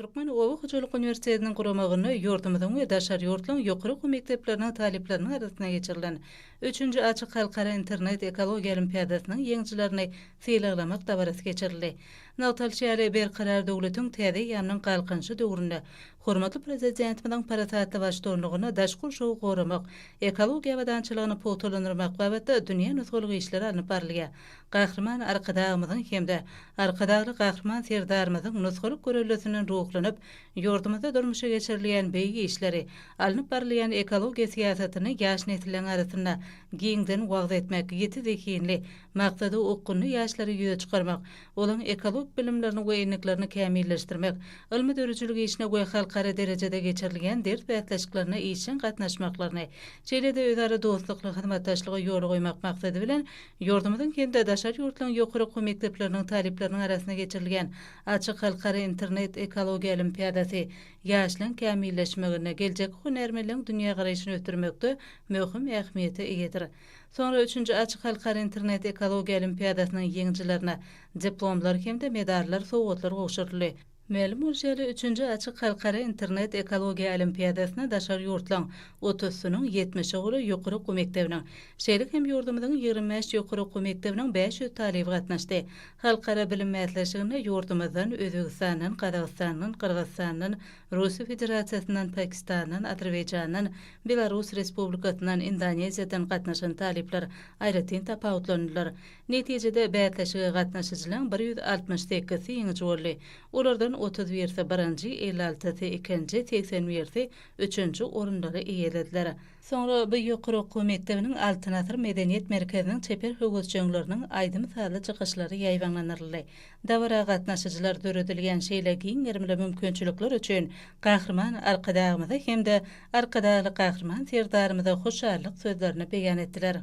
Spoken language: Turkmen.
Türkmen oba hojalyk uniwersitetiniň guramagynda ýurdumyzyň we daşary ýurtlaryň ýokary okuw mekdepleriniň talyplarynyň arasynda geçirilen üçünji açyk halkara internet ekologiýa olimpiadasynyň ýeňijilerini sylaglamak dabarasy geçirildi. Nygtalyşy ýaly, Berkarar döwletiň täze eýýamynyň Galkynyşy döwründe hormatly Prezidentimiziň parasatly baştutanlygynda daşky gurşawy goramak, ekologiýa abadançylygyny pugtalandyrmak babatda dünýä nusgalyk işler alnyp barylýar. Gahryman Arkadagymyzyň hem-de Arkadagly Gahryman Serdarymyzyň nusgalyk göreldesinden ruhlanyp, ýurdumyzda durmuşa geçirilýän beýik işleri, alnyp barylýan ekologiýa syýasatyny ýaş nesilleriň arasynda giňden wagyz etmek, ýiti zehinli, maksada okgunly ýaşlary ýüze çykarmak, olaryň ekologik bilimlerini we endiklerini kämilleşdirmek, ylmy-döredijilik işine we halkara derejede geçirilýän ders bäsleşiklerine işjeň gatnaşmaklaryny, şeýle-de özara dostlukly hyzmatdaşlygy ýola goýmak maksady bilen, Ýurdumyzyň hem-de daşary ýurtlaryň ýokary okuw mekdepleriniň talyplarynyň arasynda geçirilýän açyk halkara internet ekologiýa olimpiadasy ýaşlaryň kämilleşmeginde, geljekki hünärmenleriň dünýägaraýşyny ösdürmekde möhüm ähmiýete eýedir. Soňra üçünji açyk halkara internet ekologiýa olimpiadasynyň ýeňijilerine diplomlar hem-de medallar, sowgatlar gowşuryldy. Mälim bolşy ýaly, üçünji açyk halkara internet ekologiýa olimpiadasyna daşary ýurtlaryň otuzsynyň ýetmişe golaý ýokary okuw mekdebiniň, şeýle hem ýurdumyzyň 25 ýokary okuw mekdebiniň 500 talyby gatnaşdy. Halkara bilim bäsleşiginde ýurdumyzdan, Özbegistandan, Gazagystandan, Gyrgyzystandan, Russiýa Federasiýasyndan, Pakistandan, Azerbaýjandan, Belarus Respublikasyndan, Indoneziýadan gatnaşan talyplar aýratyn tapawutlandylar. Netijede, bäsleşige gatnaşyjylaň bir 168-si ýeňiji boldy. Olardan otuz birisi birinji, 56-sy ikinji, segsen birisi üçünji orunlary eýelediler. Soňra bu ýokary okuw mekdebiniň Altyn asyr medeniýet merkeziniň çeper höwesjeňleriniň aýdym-sazly çykyşlary ýaýbaňlandyryldy. Dabara gatnaşyjylar döredilýän şeýle giň gerimli mümkinçilikler üçin Gahryman Arkadagymyza hem-de Arkadagly Gahryman Serdarymyza hoşallyk sözlerini beýan etdiler.